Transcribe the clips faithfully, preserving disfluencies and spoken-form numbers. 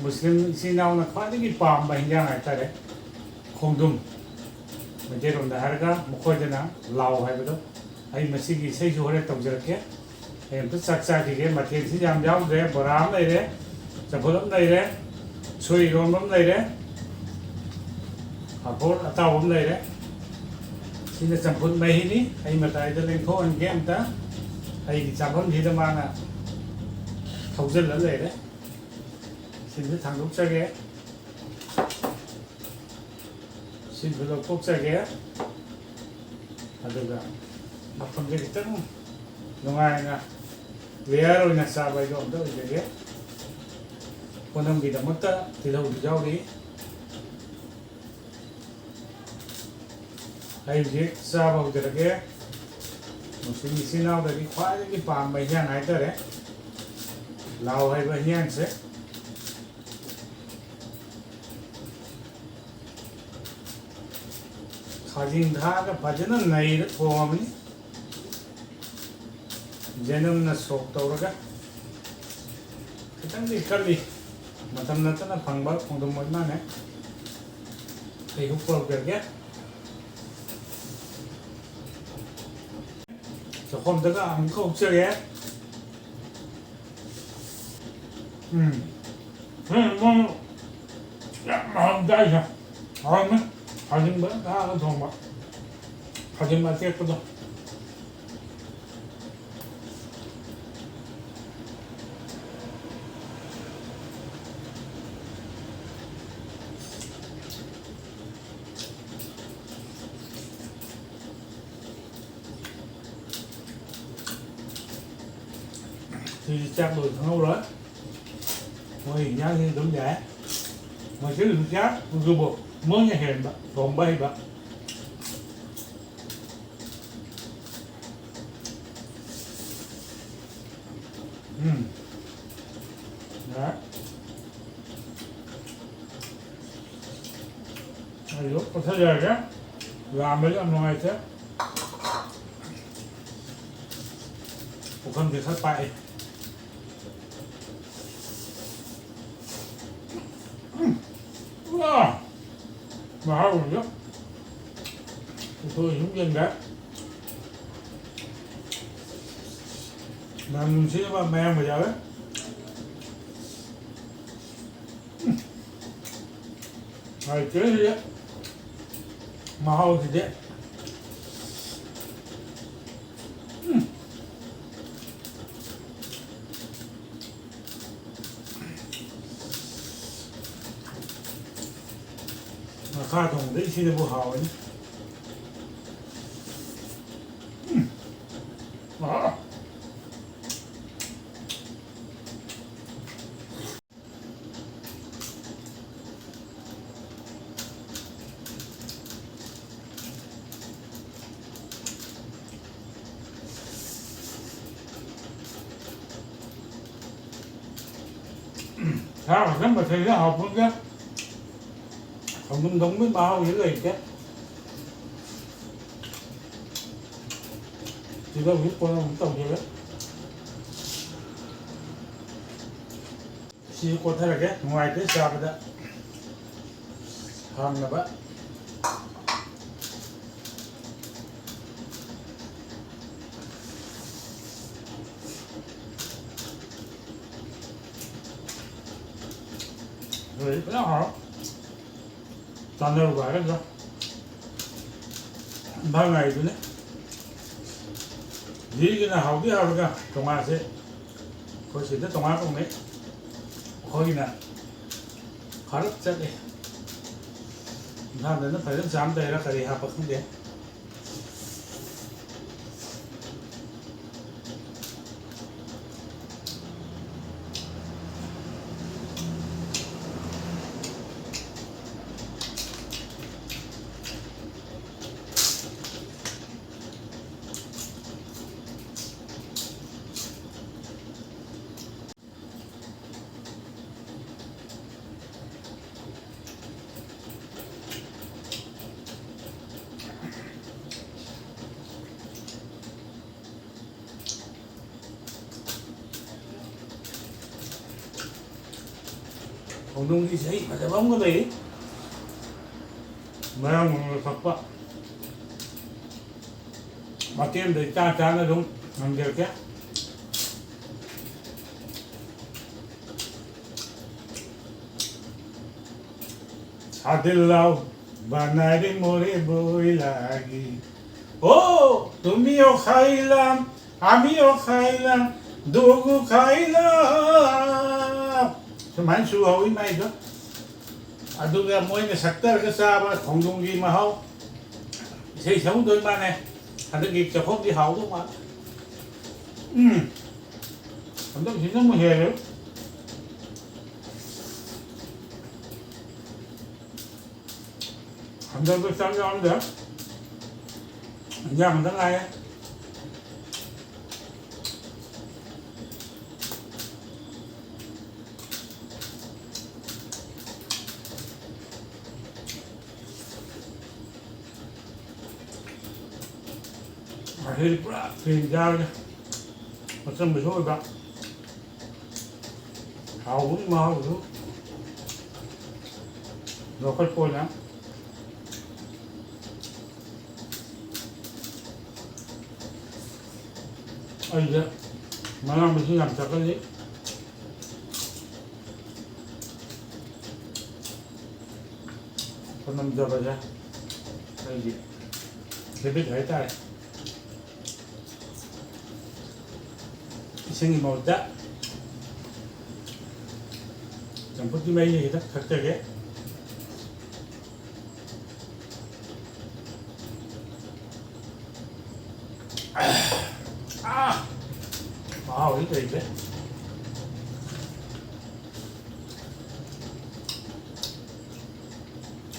ꯃꯨꯁꯂꯤꯝ ꯏꯆꯤꯟ ꯏꯅꯥꯎꯅ ꯈ꯭ꯋꯥꯏꯗꯒꯤ ꯄꯥꯝꯕ ꯍꯤꯟꯖꯥꯡ ꯍꯥꯏꯇꯥꯔꯦ, ꯈꯣꯡꯗ꯭ꯔꯨꯝ꯫ ꯃꯩꯇꯩꯂꯣꯟꯗ ꯍꯥꯏꯔꯒ ꯃꯈꯣꯏꯗꯅ ꯂꯥꯎ ꯍꯥꯏꯕꯗꯣ꯫ ꯑꯩ ꯃꯁꯤꯒꯤ ꯏꯁꯩꯁꯨ ꯍꯣꯔꯦꯟ ꯇꯧꯖꯔꯛꯀꯦ꯫ ꯑꯩ ꯑꯝꯇ ꯆꯥꯛ ꯆꯥꯈꯤꯒꯦ꯫ ꯃꯊꯦꯜꯁꯤ ꯌꯥꯝ ꯌꯥꯎꯗ꯭ꯔꯦ꯫ ꯕꯣꯔꯥ ꯑꯃ ꯂꯩꯔꯦ, ꯆꯝꯐꯨꯠ ꯑꯃ ꯂꯩꯔꯦ, ꯎꯁꯣꯏ ꯏꯔꯣꯟꯕ ꯑꯃ ꯂꯩꯔꯦ, ꯄꯥꯐꯣꯔ ꯑꯇꯥꯎꯕ ꯑꯃ ꯂꯩꯔꯦ꯫ ꯁꯤꯅ ꯆꯝꯐꯨꯠ ꯃꯍꯤꯅꯤ꯫ ꯑꯩ ꯃꯇꯥꯏꯗ ꯂꯦꯡꯊꯣꯛꯍꯟꯒꯦ ꯑꯝꯇ꯫ ꯑꯩꯒꯤ ꯆꯥꯐꯝꯁꯤꯗ ꯃꯥꯅ ꯊꯧꯖꯤꯜꯂ ꯂꯩꯔꯦ꯫ ꯁꯤꯁꯨ ꯊꯥꯡꯗꯣꯛꯆꯒꯦ꯫ ꯁꯤꯁꯨ ꯂꯧꯊꯣꯛꯆꯒꯦ꯫ ꯑꯗꯨꯒ ꯃꯐꯝꯁꯦ ꯈꯤꯇꯪ ꯅꯨꯡꯉꯥꯏꯅ ꯂꯦꯌꯔ ꯑꯣꯏꯅ ꯆꯥꯕ ꯍꯥꯏꯗꯣ ꯑꯝꯇ ꯑꯣꯏꯖꯒꯦ꯫ ꯄꯣꯠꯅꯝꯒꯤꯗꯃꯛꯇ ꯇꯤꯜꯍꯧꯁꯨ ꯌꯥꯎꯔꯤ꯫ ꯑꯩ ꯍꯧꯖꯤꯛ ꯆꯥꯕ ꯍꯧꯖꯔꯒꯦ꯫ ꯃꯨꯁꯂꯤꯝ ꯏꯆꯤꯟ ꯏꯅꯥꯎꯗꯒꯤ ꯈ꯭ꯋꯥꯏꯗꯒꯤ ꯄꯥꯝꯕ ꯍꯤꯟꯖꯥꯡ ꯍꯥꯏꯇꯥꯔꯦ, ꯂꯥꯎ ꯍꯥꯏꯕ ꯍꯤꯟꯖꯥꯡꯁꯦ꯫ ꯈꯥꯖꯤꯡ ꯊꯥꯛꯑꯒ ꯐꯖꯅ ꯅꯩꯔ ꯊꯣꯡꯉꯕꯅꯤ꯫ ꯌꯦꯅꯝꯅ ꯁꯣꯛ ꯇꯧꯔꯒ ꯈꯤꯇꯪꯗꯤ ꯀꯜꯂꯤ꯫ ꯃꯇꯝ ꯅꯠꯇꯅ ꯐꯪꯕ ꯈꯣꯡꯗ꯭ꯔꯨꯝ ꯑꯣꯏ ꯃꯥꯜꯂꯦ꯫ ꯑꯩ ꯍꯨꯛꯄ ꯍꯧꯖꯔꯒꯦ꯫ ꯆꯥꯛꯈꯣꯝꯗꯒ ꯑꯃꯨꯛꯀ ꯍꯨꯛꯆꯒꯦ꯫ ꯎꯝ꯫ ꯎꯝ, ꯎꯝ꯫ ꯌꯥꯝ ꯍꯥꯎꯅ ꯆꯥꯏꯁꯦ꯫ ꯍꯥꯎꯔꯝꯃꯦ꯫ ꯈꯥꯖꯤꯡ ꯐꯖꯅ ꯊꯥꯛꯑꯒ ꯊꯣꯡꯕ꯫ ꯈꯥꯖꯤꯡ ꯑꯇꯦꯛꯄꯗꯣ꯫ ꯁꯤꯗꯤ ꯆꯥꯛ ꯂꯣꯏ ꯈꯪꯍꯧꯔꯣꯏ꯫ ꯃꯣꯏ ꯏꯟꯖꯥꯡꯁꯤ ꯑꯗꯨꯝ ꯌꯥꯏ꯫ ꯃꯁꯤꯒꯤꯁꯨ ꯆꯥꯛ ꯑꯗꯨꯕꯨ ꯃꯣꯏꯅ ꯍꯦꯟꯕ ꯊꯣꯡꯕ ꯍꯩꯕ꯫ ꯎꯝ꯫ ꯌꯥꯔꯦ꯫ ꯑꯩꯁꯨ ꯀꯛꯊꯠꯆꯔꯒꯦ꯫ ꯂꯥꯝꯕꯁꯦ ꯌꯥꯝ ꯅꯨꯡꯉꯥꯏꯇꯦ꯫ ꯄꯨꯈꯝꯁꯦ ꯈꯔ ꯄꯥꯛꯏ꯫ ꯑꯥ! ꯃꯍꯥꯎꯁꯦ ꯎꯁꯣꯏ ꯁꯨꯝ ꯌꯦꯡꯗ ꯃꯅꯝ ꯅꯨꯡꯁꯤꯅꯕ ꯃꯌꯥꯝꯕ ꯌꯥꯎꯋꯦ꯫ ꯎꯝ꯫ ꯍꯥꯎꯇꯦ ꯁꯤꯗꯤ꯫ ꯃꯍꯥꯎꯁꯤꯗꯤ꯫ ꯎꯝ꯫ ꯉꯥꯈꯥ ꯊꯣꯡꯕꯗꯩ ꯁꯤꯅꯕꯨ ꯍꯥꯎꯋꯤꯅꯦ꯫ ꯎꯝ꯫ ꯑꯥ꯫ ꯁꯥ ꯈꯛꯇꯪ ꯃꯊꯦꯜꯁꯦ ꯍꯥꯎꯄꯣꯠꯇꯦ꯫ ꯈꯣꯡꯗ꯭ꯔꯨꯝ ꯊꯣꯡꯕꯒꯤ ꯃꯍꯥꯎꯁꯤ ꯂꯩꯇꯦ꯫ ꯇꯤꯜꯍꯧꯁꯤ ꯀꯣꯟꯅ ꯑꯃꯨꯛ ꯇꯧꯖꯔꯦ꯫ ꯁꯤꯁꯨ ꯀꯣꯠꯊꯔꯒꯦ, ꯅꯨꯡꯉꯥꯏꯇꯦ ꯆꯥꯕꯗ꯫ ꯍꯥꯡꯅꯕ꯫ ꯂꯣꯏꯔꯦ, ꯐꯖꯅ ꯍꯥꯎꯔꯦ꯫ ꯆꯥꯟꯅꯔꯨꯕ ꯍꯥꯏꯒꯗ꯭ꯔꯥ? ꯏꯝꯐꯥꯜ ꯉꯥꯔꯤꯗꯨꯅꯦ꯫ ꯖꯤꯒꯤꯅ ꯍꯥꯎꯗꯤ ꯍꯥꯎꯔꯒ ꯇꯣꯉꯥꯟꯁꯦ ꯑꯩꯈꯣꯏ ꯁꯤꯗ ꯇꯣꯉꯥꯟ ꯀꯧꯅꯩ꯫ ꯑꯩꯈꯣꯏꯒꯤꯅ ꯈꯔ ꯆꯠꯂꯦ꯫ ꯏꯝꯐꯥꯜꯗꯅ ꯐꯖꯅ ꯆꯥꯝꯗꯣꯏꯔꯥ ꯀꯔꯤ ꯍꯥꯞꯄ ꯈꯪꯗꯦ꯫ ꯈꯣꯡꯗ꯭ꯔꯨꯝꯒꯤ ꯏꯁꯩ ꯐꯖꯕ ꯑꯃꯒ ꯂꯩ꯫ ꯃꯔꯝ ꯑꯣꯏꯅ ꯊꯛꯄ ꯃꯇꯦꯡꯗ ꯏꯆꯥ ꯆꯥꯅ ꯑꯗꯨꯝ ꯉꯝꯖꯔꯛꯀꯦ꯫ ꯁꯥꯗꯤꯜ ꯂꯥꯎ ꯕꯅꯥꯔꯤ ꯃꯣꯔꯦ ꯕꯣꯏꯂꯥꯒꯤ꯫ ꯑꯣ ꯇꯨꯃꯤꯌꯣ ꯈꯥꯏꯂꯥꯝ ꯑꯃꯤꯌꯣ ꯈꯥꯏꯂꯥꯝ ꯗꯨꯒꯨ ꯈꯥꯏꯂꯥꯝ꯫ ꯁꯨꯃꯥꯏꯅ ꯁꯨ ꯍꯧꯋꯤ ꯃꯥꯏꯗꯣ꯫ ꯑꯗꯨꯒ ꯃꯣꯏꯅ ꯁꯛꯇꯔꯒ ꯆꯥꯕ ꯈꯣꯡꯗ꯭ꯔꯨꯝꯒꯤ ꯃꯍꯥꯎ꯫ ꯏꯁꯩ ꯁꯛꯎꯗꯣꯏ ꯃꯥꯅꯦ꯫ ꯍꯟꯗꯛꯀꯤ ꯆꯥꯛꯈꯣꯝꯗꯤ ꯍꯥꯎꯗꯧ ꯃꯥꯜꯂꯦ꯫ ꯎꯝ꯫ ꯍꯟꯗꯛꯁꯤꯅ ꯑꯃꯨꯛ ꯍꯦꯜꯂꯦ꯫ ꯍꯟꯗꯛꯇ ꯆꯥꯛ ꯌꯥꯎꯔꯝꯗꯦ꯫ ꯏꯟꯖꯥꯡ ꯈꯛꯇ ꯉꯥꯏꯔꯦ꯫ ꯉꯁꯤꯗꯤ ꯄꯨꯔꯥ ꯀ꯭ꯂꯤꯟ ꯆꯥꯔꯒꯦ꯫ ꯑꯆꯝꯕꯁꯨ ꯑꯣꯏꯕ꯫ ꯍꯥꯎꯕꯒꯤ ꯃꯍꯥꯎꯁꯨ ꯂꯧꯈꯠꯄ ꯑꯣꯏꯅ꯫ ꯑꯩꯁꯦ ꯃꯅꯥ ꯃꯁꯤꯡ ꯌꯥꯝ ꯆꯥꯒꯜꯂꯤ꯫ ꯊꯅꯝꯖꯕꯁꯦ ꯑꯩꯒꯤ ꯍꯦꯕꯤꯠ ꯍꯥꯏꯇꯥꯔꯦ꯫ ꯏꯁꯤꯡꯒꯤ ꯃꯍꯨꯠꯇ ꯆꯝꯐꯨꯠꯀꯤ ꯃꯍꯤꯁꯦ ꯈꯤꯇꯪ ꯊꯛꯆꯒꯦ꯫ ꯑꯥ! ꯃꯍꯥꯎꯗꯤ ꯂꯩꯇ꯭ꯔꯦ꯫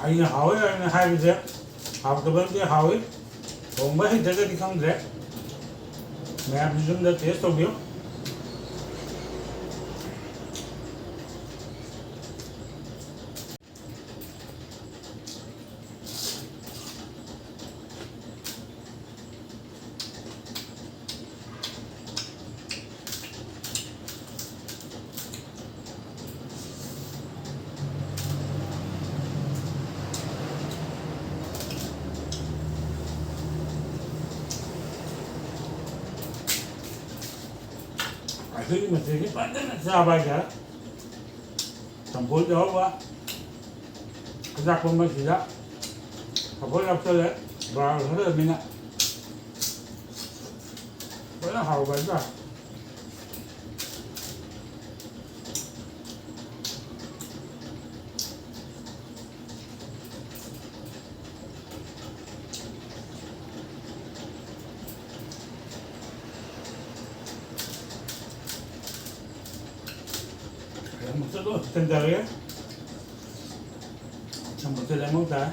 ꯑꯩꯅ ꯍꯥꯎꯋꯦ ꯍꯥꯏꯅ ꯍꯥꯏꯕꯁꯦ ꯍꯥꯎꯇꯕ ꯅꯠꯇꯦ, ꯍꯥꯎꯋꯤ꯫ ꯊꯣꯡꯕ ꯍꯩꯇ꯭ꯔꯒꯗꯤ ꯈꯪꯗ꯭ꯔꯦ꯫ ꯃꯌꯥꯝꯁꯨ ꯌꯨꯝꯗ ꯇꯦꯁ ꯇꯧꯕꯤꯌꯨ꯫ ꯁꯤꯒꯤ ꯃꯊꯦꯜꯁꯤ ꯐꯖꯅ ꯆꯥꯕ ꯍꯥꯏꯇꯥꯔꯦ꯫ ꯆꯝꯐꯨꯠ ꯌꯥꯎꯕ, ꯑꯆꯥꯛꯄ ꯑꯃꯁꯤꯗ ꯆꯝꯐꯨꯠ ꯌꯥꯎꯁꯜꯂꯦ, ꯕꯣꯔꯥ ꯌꯥꯎꯁꯜꯂꯃꯤꯅ ꯐꯖꯅ ꯍꯥꯎꯕ ꯍꯥꯏꯇꯥꯔꯦ꯫ ꯑꯃꯨꯛꯁꯨ ꯑꯗꯨꯝ ꯍꯦꯟꯖꯔꯒꯦ꯫ ꯑꯃꯨꯛꯁꯨ ꯂꯦꯃꯟ ꯇꯥꯏ꯫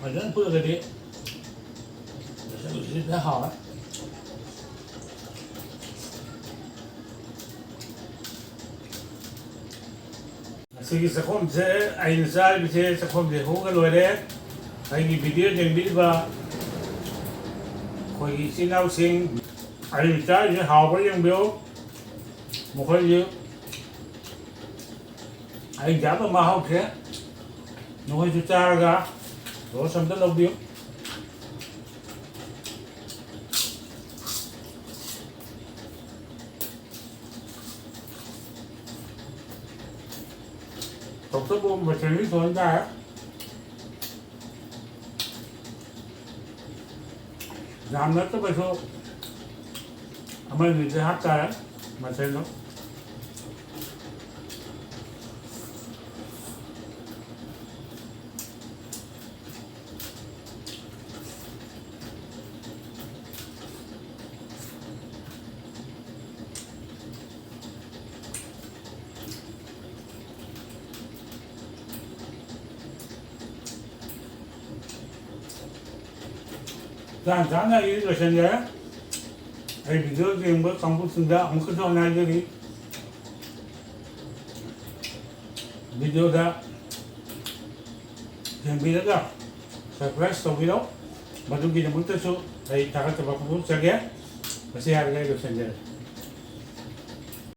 ꯐꯖꯅ ꯐꯨꯠꯂꯒꯗꯤ ꯃꯁꯛ ꯎꯁꯤꯗ ꯍꯥꯎꯔꯦ꯫ ꯉꯁꯤꯒꯤ ꯆꯥꯛꯈꯣꯝꯁꯦ, ꯑꯩꯅ ꯆꯥꯔꯤꯕꯁꯦ ꯆꯥꯛꯈꯣꯝꯁꯦ ꯍꯨꯒ ꯂꯣꯏꯔꯦ꯫ ꯑꯩꯒꯤ ꯚꯤꯗꯤꯑꯣ ꯌꯦꯡꯕꯤꯔꯤꯕ ꯑꯩꯈꯣꯏꯒꯤ ꯏꯆꯤꯟ ꯏꯅꯥꯎꯁꯤꯡ, ꯑꯩꯅ ꯆꯥꯔꯤꯁꯦ ꯍꯥꯎꯕ꯭ꯔꯥ ꯌꯦꯡꯕꯤꯌꯨ꯫ ꯃꯈꯣꯏꯒꯤ ꯑꯩ ꯆꯥꯕ ꯃꯍꯥꯎꯁꯦ ꯅꯈꯣꯏꯁꯨ ꯆꯥꯔꯒ ꯔꯣꯁ ꯑꯝꯇ ꯂꯧꯕꯤꯌꯨ꯫ ꯇꯧꯇꯕꯨ ꯃꯆꯜꯗꯤ ꯊꯣꯏꯅ ꯇꯥꯔꯦ꯫ ꯌꯥꯝ ꯅꯠꯇꯕꯁꯨ ꯑꯃ ꯑꯅꯤꯗꯤ ꯍꯥꯞꯇꯥꯔꯦ ꯃꯆꯜꯗꯣ꯫ ꯆꯥꯅ ꯆꯥꯅ ꯑꯩ ꯂꯣꯏꯁꯤꯟꯖꯔꯦ꯫ ꯑꯩ ꯚꯤꯗꯤꯑꯣ ꯌꯦꯡꯕ ꯀꯥꯡꯕꯨꯁꯤꯡꯗ ꯑꯃꯨꯛꯀꯁꯨ ꯍꯟꯅ ꯍꯥꯏꯖꯔꯤ, ꯚꯤꯗꯤꯑꯣꯗ ꯌꯦꯡꯕꯤꯔꯒ subscribe ꯇꯧꯕꯤꯔꯣ꯫ ꯃꯗꯨꯒꯤꯗꯃꯛꯇꯁꯨ ꯑꯩ ꯊꯥꯒꯠꯆꯕ ꯐꯣꯡꯗꯣꯛꯆꯒꯦ꯫ ꯃꯁꯤ ꯍꯥꯏꯔꯒ ꯑꯩ ꯂꯣꯏꯁꯤꯟꯖꯔꯒꯦ꯫